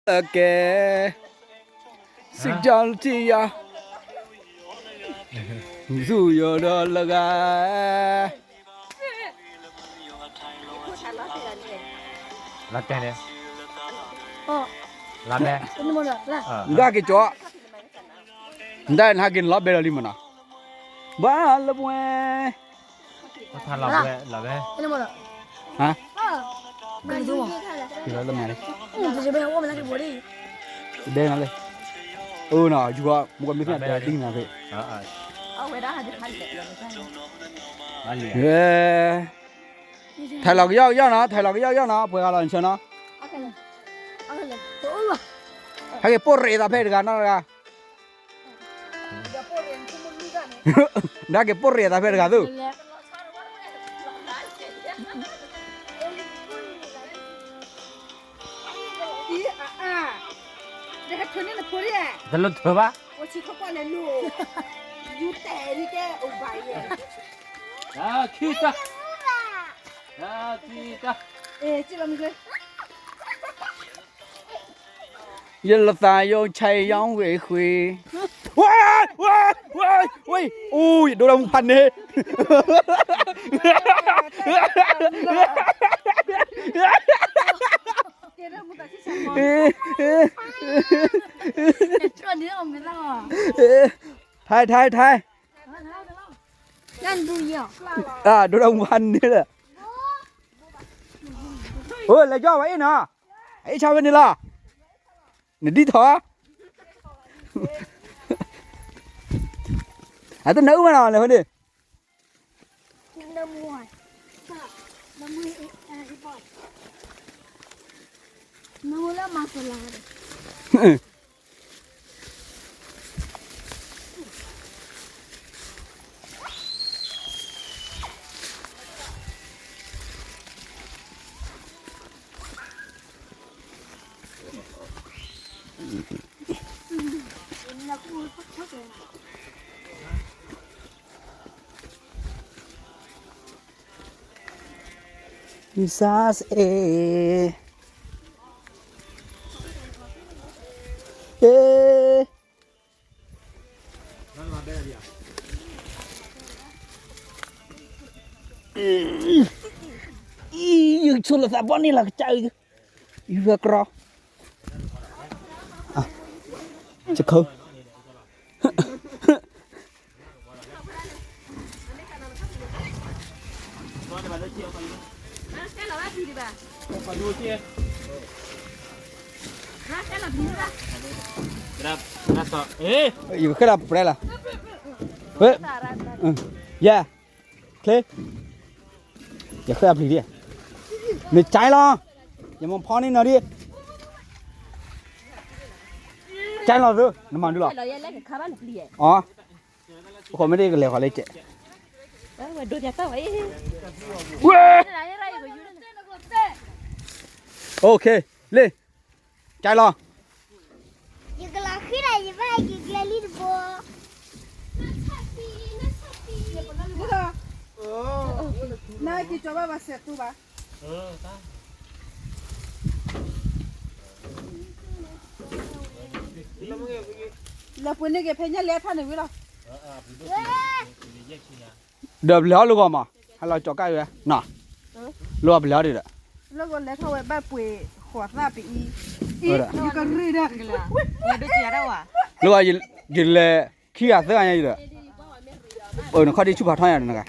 ကဲ, စံၣ်ကၠီလၢထံယါ, မုၢ်သူၣ်ယီၤဒီးလၢဂၤ, လါတဲန့ၣ်, လါတဲ, နက့ၤကၠီ, နဒၣ်နဟဲက့ၤနလီၤဘဲလီၤလံမနီၤ, ဘၣ်လၢပှဲၤ ဟါ, က့ၤလီၤလၢမၤလံ, ဒဲနၤလၢ, အိၣ်နီၤ ယူၤဂီၤ မူကမ့ၢ်သ့ၣ်ညါတဲဒ်နၤဖဲ, ထဲးလီၤကယီၣ်ကယီၣ်နီၤ ထဲးလီၤကယီၣ်ကယီၣ်နီၤ ပှဲၤဂၤလီၤနဆၢနီၤ, ဟဲက့ၤပိၢ်ရ့းသးဖဲတဂၤနီတဂၤ နက့ၤပိၢ်ရ့းသးဖဲတဂၤသု, တလိၣ်ထၢဘၣ်, ယလသးယိၣ်ဆဲးယီၣ်ဝ့ၤဃ့, ဝဲ, ဝဲ, ဝဲ, ဝဲ, အိၣ် ယဒိၣ်ဒီးမူဖးန့ၣ် ထဲး ထဲး ထဲး, ဒိၣ်ဒီးမူဖးန့ၣ်လၢ, အိၣ် လဲၤကၠီဝဲအံၤနီၤ, အအံၤဆါဝဲန့ၣ်လီၤ, နဒ်ထီၣ်, အတနၢ်အုၣ်မးနီၤ လဲၤဝဲန့ၣ် စ့ၢ်, ယဆိလၢသးပှၢ်န့ၣ်လီၤကစၢ်အံၤ, ယွၤကြီ, ယခ ယဃဲလၢပှဲၤလီၤ, ဝဲ, ယၤ, ချ့, ယဃဲအပျံၤဒံး, နကၠဲလီၤ, ယမ့ၢ်ဖီန့ၢ်နၤဒံး, ကၠဲလီၤသု, နမၤဒုလီၤ, အ အဃိမ့ၢ်ဒ်ကလဲၤဃီၤလၢကဲး, ဝဲ, OK, လ့, ကၠဲလီၤ, ယကလီၤဃံလၤယဘၣ်က့ၤကျဲလံတဘိ, နက့ၤကၠီဘၣ်ဘၣ်စဲးတူဘၣ် လၢပှ့ၤန့ၢ်က့ၤဖဲညၣ်လဲၤထီၣ်န့ၣ်ဝံၤလီၤ, ဒီးပလဲၤအီၤလၢဂီၤမး, ဟဲလီၤကၠီကၣ်ဝဲ, လၢဂီၤပလဲၤအီၤဒံးဒီး, လၢဂီၤလဲၤထီၣ်ဝဲဘၣ်ပှ့ၤဃိးသၣ်ပအံၤ, ယကရ့ၣ်ဒၣ်, လၢဂီၤယလဲၤခံဂၤသၢဂၤညါဒီး, နခီၣ်ဒံဆူၣ်ဖးထီညါဒီးနဂၤ,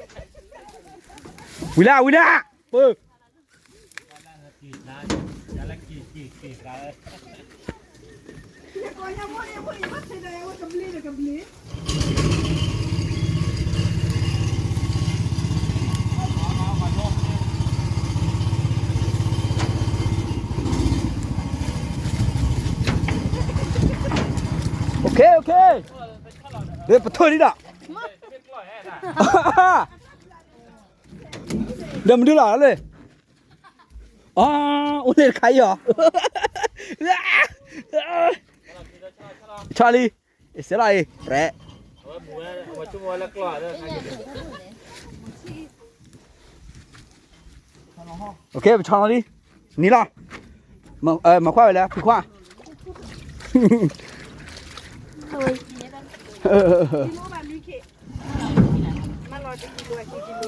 ဝံၤလၢ ဝံၤလၢ, ပၢ OK, OK, ပထၢၣ်လံဒီး, ဒီးမနုၤလီၤလၢ, အိၣ်လၢတခါအံၤအီၤ, ဆီလံ, စဲလီၤအံၤ, ရဲ, OK, ပဆီလီၤလံ, နံၤလီၤ, မၤခွါဝဲလဲၣ် ဖုခွါ,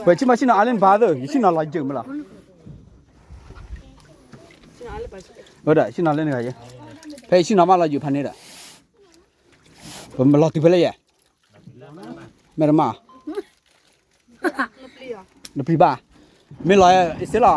ဝဲဆ့ၣ်မးဆ့ၣ်နီၤအါလၢနပၢ်သၢ, ယဆ့ၣ်နီၤလီၤယုာ်မးလီၤ. ဝဲဒၣ်ဆ့ၣ်နီၤလၢနဂၤယဲ, ဖဲယဆ့ၣ်နီၤမးလီၤယုာ်ဖးန့ၣ်ဒီး, ပမၤလီၤတုၤဖဲလဲၣ်ယဲ, မ့ၢ်တမၤ, နပျံၤဘၣ်, မ့ၢ်လီၤအစ့လီၤ.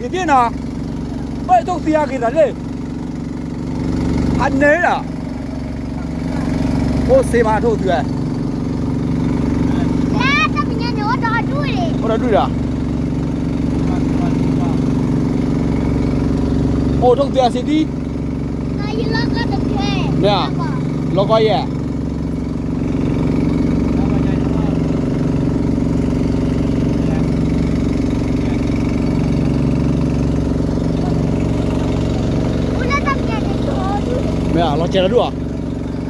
ယဒ်နီၤ, ပထိၣ်သံအဂ့ၤတၢ်လၢ, အန့ၣ်ဒီး, အိၣ်စ့မးထိၣ်သံဝဲ, အိၣ်ဒီးဒုၣ်ဒီး, အိၣ်ထိၣ်သံအစ့ဒံ, မ့ၢ်, လီၤကီယဲၢ် မ့ၢ်လီၤစဲးလီၤဒူၣ်ဧါ. အ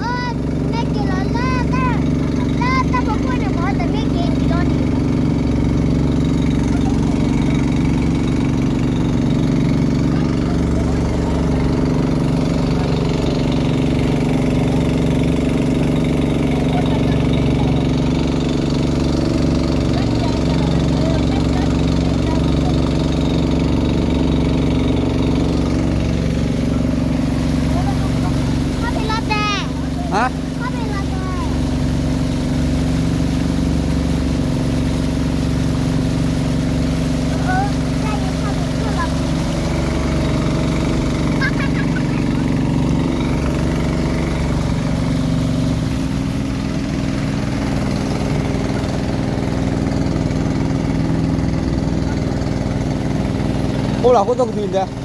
ိၣ်လီၤခိၣ်သီၣ်ကသံၣ်ဒဲး.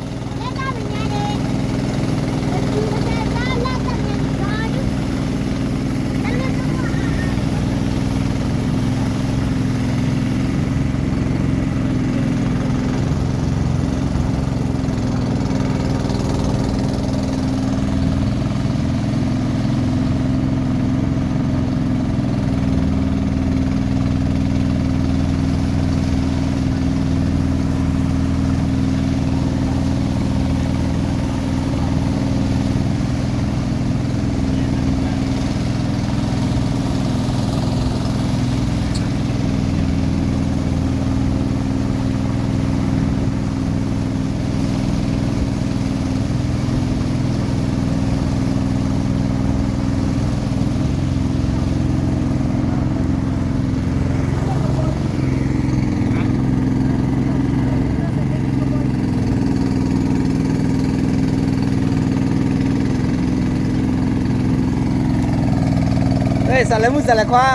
စးလဲၤမုၢ်စးလဲၤခွါ,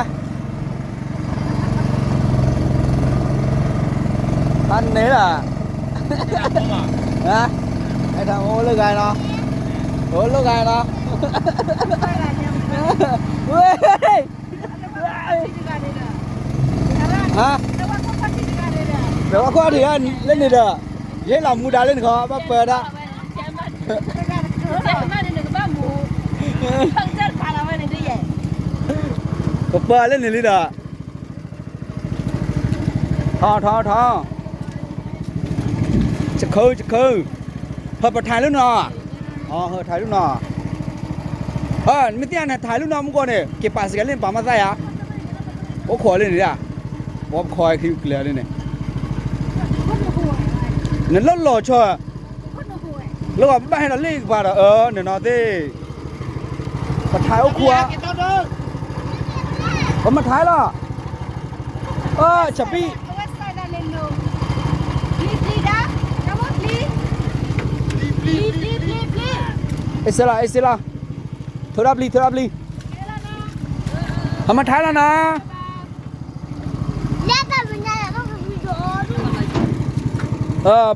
ဖးန့ၣ်လီၤ, အဲၣ်ဒိးအိၣ်လၢဂၤနီၤ. အိၣ်လိၣ်ဂၤနီၤ, ဝဲ, ဟါ, ဒီးဝဲကွၢ်ထံၣ်လၢန့ၣ်ဒီး, ယဟ့ၣ်လီၤမူဒါလၢန့ၣ်ခီ ဘၣ်ပၢဒၣ်, ပပၢလၢန့ၣ်လံဒီး ထီထီထီ, ယခၢယခၢ, ဟၢပထါလၢနီၤ, ဟၢထါလၢနီၤ, နမ့ၢ်သ့ၣ်ညါနထါလၢနီၤမူကီၢ်န့ၣ် က့ၤပာ်စကဲလၢနပာ်မၤသးယၤ, အိၣ်ခိးလၢန့ၣ်ဒၣ်, ပှၤပခီကျဲလၢန့ၣ်, နလၢလီၤဆီ လၢပဘၣ်ဟဲဒီးလ့ၣ်ကပၤဒီး အၢ နနီၤသ့ၣ်, ပထါအိၣ်ခိးဧါ, ပမၤထါလီၤ, အၢ ဆပံး, အ့ၣ်စ့လီၤ အ့ၣ်စ့လီၤ, ထိးဒၣ်ပျံၤ ထိးဒၣ်ပျံၤ, ပမၤထါလီၤနီၤ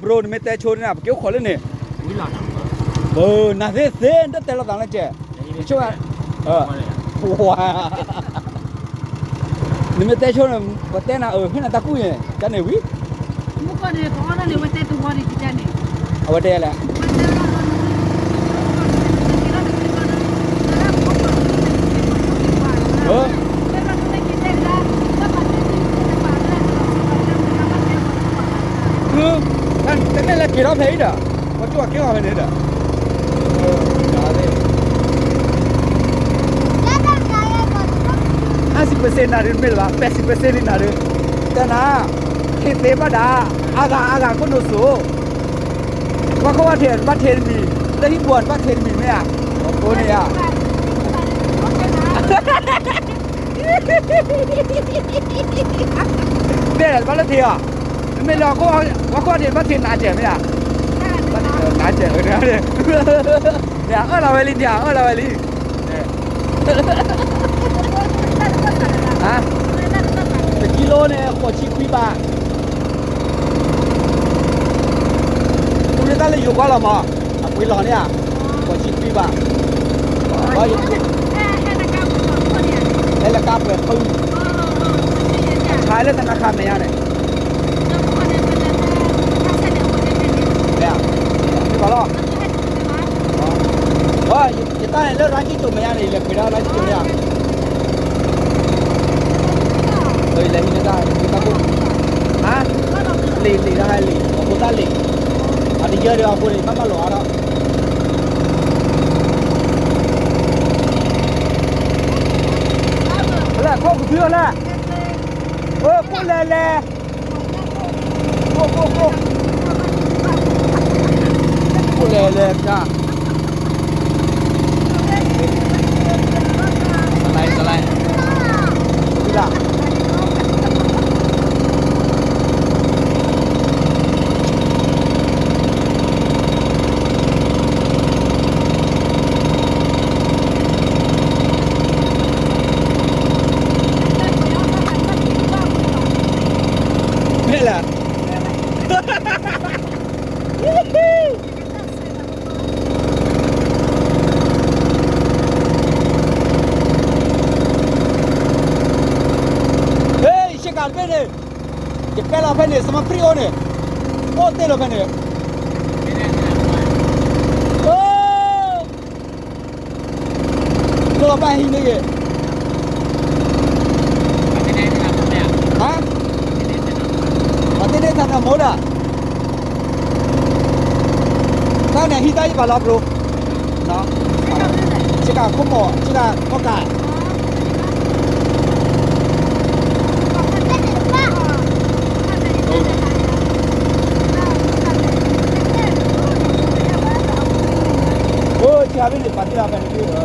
ဘြိ နမ့ၢ်တဲဆိန့ၣ် ပက့ၤအိၣ်ခိးလၢန့ၣ်, နၤသ့ၣ်သ့ၣ် နတတဲလိာ်သးလၢကဲ, နဆိ, နမ့ၢ်တဲဆိန့ၣ် ပတဲနၤအၢ ဟ့ၣ်နၤတၢ်ကူၣ်န့ၣ် ကန့ၣ်ဝံၤ, အဝဲတဲလဲၣ် တန့ၢ်လၢက့ၤထီၣ်ဖဲအံၤဒီး, ပှၤကၠိအကဲအီၤဖဲန့ၣ်ဒီး, အါစံးပစ့နၤဒုးမ့ၢ်လၢၤဘၣ် ပဲာ်စံးပစ့လံနၤဒုး, တဲနၤ, ဟ့ၣ်သ့ဘၣ်ဒၣ်, အါဂၤအါဂၤခိၣ်နူာ်စိ, ပှၤခိၣ်ဝဲထံးဘၣ်ထံးတမံၤ, လၢဟံၣ်ပူၤဘၣ်ထံးတမံၤမ့ၢ်ဧါ, အဃိန့ၣ်ဧါ တဲဘၣ်လၢထံးအီၤ, မ့ၢ်လၢ ပှၤခိၣ်အထံးဘၣ်ထံးနးစဲးမ့ၢ်ဧါ, နးစဲး, အၢၣ်လီၤဝဲလံ နၤအၢၣ်လီၤဝဲလံ, တကံလိန့ၣ် ဃိးဆံခွံဘး, မ့ၢ်တၢ်လၢယိၤကွၢ်လီၤမး, အပှ့ၤလီၤန့ၣ်ဧါ, ဃိးဆံခွံဘး, ဟဲလၢကါပှဲၤဖု, ဆါလၢသနခါမဲာ်ညါန့ၣ်, မ့ၢ်ဘၣ်လီၤ, ယတၢ်န့ၣ်လၢရၢ်ကံၣ်ကၠိမဲာ်ညါန့ၣ် ယလဲၤပှ့ၤဒၣ်ရၢ်ကံၣ်ကၠိညါ, ယလဲၤဟံးန့ၢ်တၢ်, ဟါ, လံာ်လံာ်တၢ်ဟဲလံာ် အဖိသၣ်လံာ်, အတယၢဒီးအဖိန့ၣ် ဘၣ်ဘၣ်လီၤအါထီၣ် လၢခိၣ်ကဖုအီၤလၢ, အိၣ်ခိၣ်လဲၤလဲၤ, ခိၣ်ခိၣ်ခိၣ်, ခိၣ်လဲၤလဲၤကါ, သလဲသလဲ, ဝံၤလၢ မ့ၢ်လဲၣ်, ဟ့ၣ် ယဆ့ကၤတဘ့ၣ်န့ၣ်, ယပဲလီၤဖဲန့ၣ် စမဖရံၣ်အိၣ်န့ၣ်, အိၣ်တ့ၢ်လီၤဖဲန့ၣ်, အိၣ် လီၤဘၣ်ဟံးန့ၢ်ဂ့ၤ, ဟါ, ပှၤတ့ၢ်န့ၢ်ထါနၤမိၢ်ဒၣ်, တၢ်န့ၣ်ဟံးတၢ်ယဘၣ်လီၤဘြိ, ဆ့ကၤခိၣ်မိၢ် ဆ့ကၤကီၢ်ကး အိၣ် ဆၢဘ့ၣ်န့ၣ် ပာ်တ့ၢ်လီၤဖဲန့ၣ်,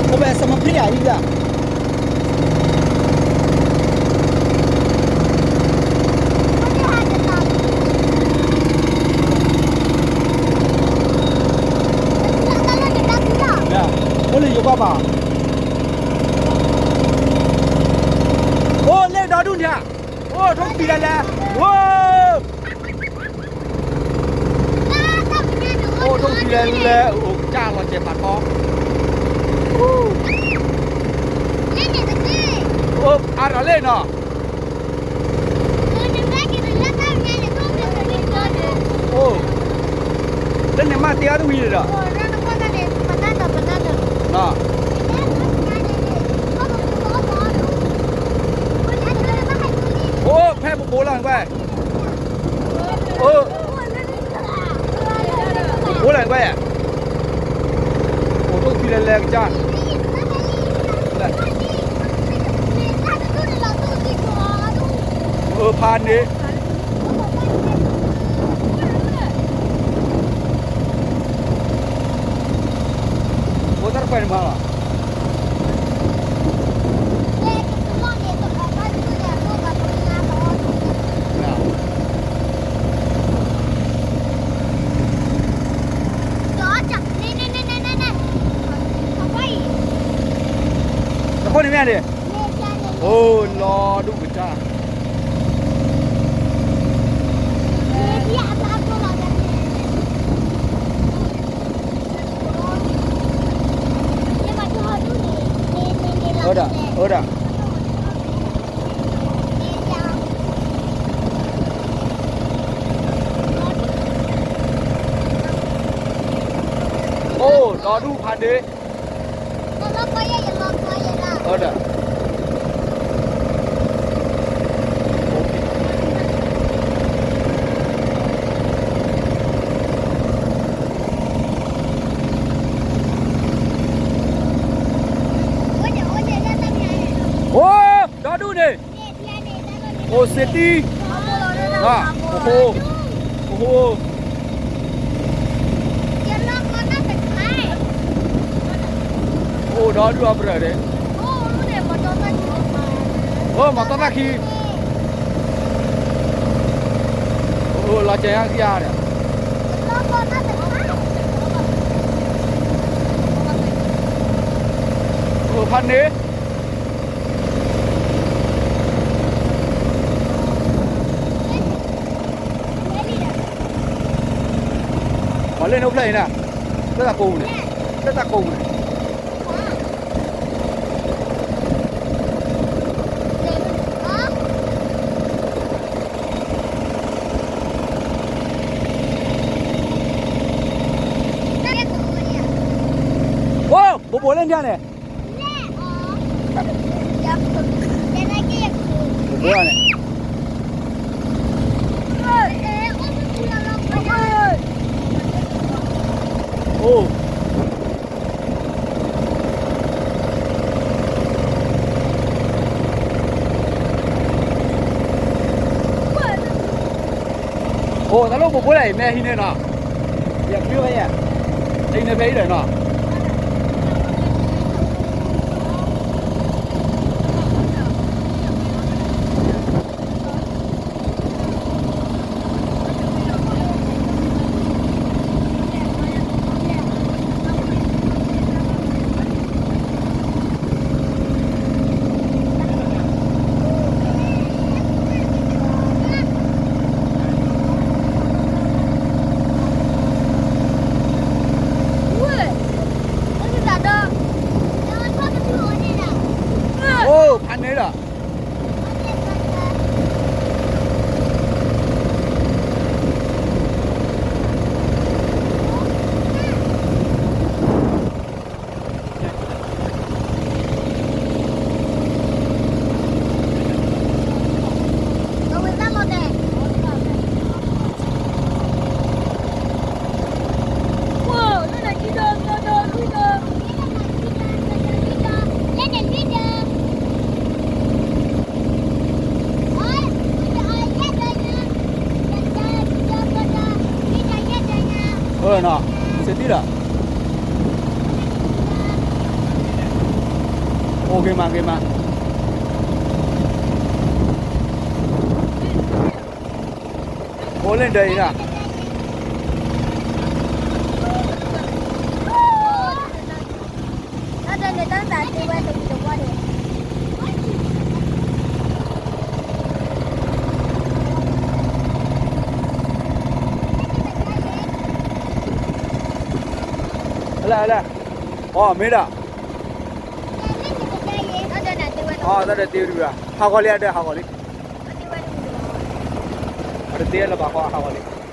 အိၣ်ဖဲစမဖရံၣ်ယၤဟံးဒၣ်, အိၣ်လၢယိၤကီၢ်ဘၣ်, အိၣ်လၢဒီဒူၣ်န့ၣ်ဧါ, အိၣ်ထိၣ်ဖံးဒၣ်လဲၣ် ဝိ, အိၣ်ဒိၣ်ထံလဲၤလဲၤ အိၣ်ကစၢ်လီၤစဲးပာ်တီ, အိၣ်အါရၤလ့ၣ်နီၤ, အိၣ်, လၢန့ၣ်မးတ့အါတဝံၤန့ၣ်ဒီး, အိၣ်, ဖဲပဘိလၢနကွၢ်, အိၣ်, ဘိလၢနကွၢ်, အိၣ်ဒိၣ်ထံလဲၤလဲၤကစၢ်, အိၣ်ဖးန့ၣ် အိၣ်တၢ်တခွဲးန့ၣ်မးလီၤ. တခိၣ်န့ၣ်မ့ၢ်န့ၣ်, အိၣ်လီၤဒူၣ်ကစၢ် အိၣ်ဒၣ်, အိၣ်ဒၣ်, အိၣ်လီၤဒူၣ်ဖးန့ၣ်, အိၣ်ဒၣ် အိၣ်, ဒီဒူၣ်န့ၣ်, အိၣ်စ့တံ, အိၣ်, အိၣ်, အိၣ်ဒီဒူၣ်အပရၢၣ်န့ၣ်, အိၣ်မၤတီၢ်တၢ်ခံ, အိၣ်လီၤစဲးယါကယါဒီး, အိၣ်ဖးန့ၣ် ပှၤလၢန့ၣ်အိၣ်ဖျဲၣ်အံၤနၤ, လၢတၢ်ကိးပူၤန့ၣ်, လၢတၢ်ကိးပူၤန့ၣ်, အိၣ်, ဘိးဘိးလၢနဒၣ်န့ၣ် ဘိးဘိးန့ၣ်, အိၣ်, အိၣ်တၢ်လီၢ်ဘိးဘိးလၢအံၤ မ့ၢ်ဟံးန့ၢ်နီၤ, ယဖုဝဲယဲ, ဟံးန့ၢ်ဖဲအံၤဒီးနီၤ အိၣ်ဖးန့ၣ်ဒီး အၢနီၤ, စတံဒီး, အိၣ်ဂ့ၤမးဂ့ၤမး, အိၣ်လၢဒၢးအံၤနီၤ. လၢ လၢ အီ မ့ၢ်ဒီး အီ တၢ်ဒီးတ့ဝဲဒၣ် ဟးဂီၤလံ အဒၢးဟးဂီၤလံ အတသ့လၢၤဘၣ်ဃီ ဟးဂီၤလံ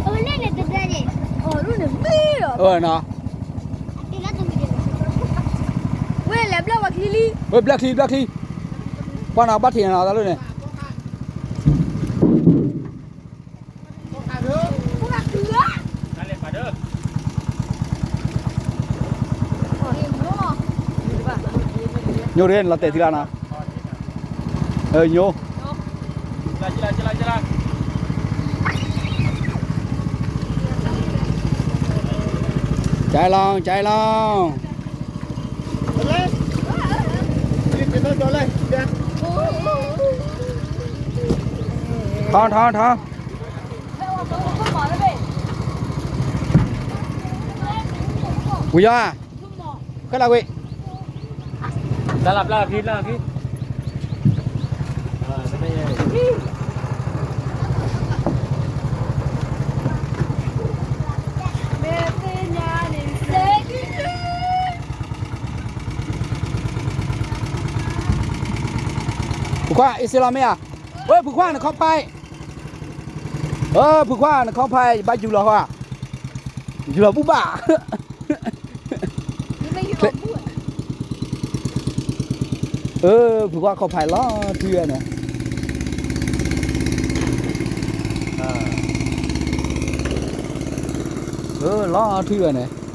အဝဲန့ၣ်န့ၣ်တဘျီန့ၣ် အီၤဒ်န့ၣ်မ့ၢ်လီၤ အၢနီၤ ဝဲလဲၤဘျၢဝဲချံလံ ဝဲဘျၢချံ ဘျၢချံ ကွၢ်နၤဘၣ်ထံးနၤတၢ်လၢန့ၣ် ညိတဂ့ၤ လီၤတဲာ်ထံလၢနၤ ညိ ကလီကလီကလီ ထီထီထီ ဝံၤယီၤ ခဲလၢာ်ဝံၤ တၢ်လၢပျၢ်ခံ ပျၢ်ခံ ဖုခွါ အ့စ့လီၤမ့ၢ်ဧါ, ဝဲဖုခွါနခီဖဲ, အၢ ဖုခွါနခီဖဲ ယဘၣ်ယူၤလီၤဟီ, ယူၤလီၤဘူၣ်ဘၣ်, အၢ ဖုခွါခီဖဲလီၤထွံဝဲန့ၣ်, အၢ လီၤထွံဝဲန့ၣ်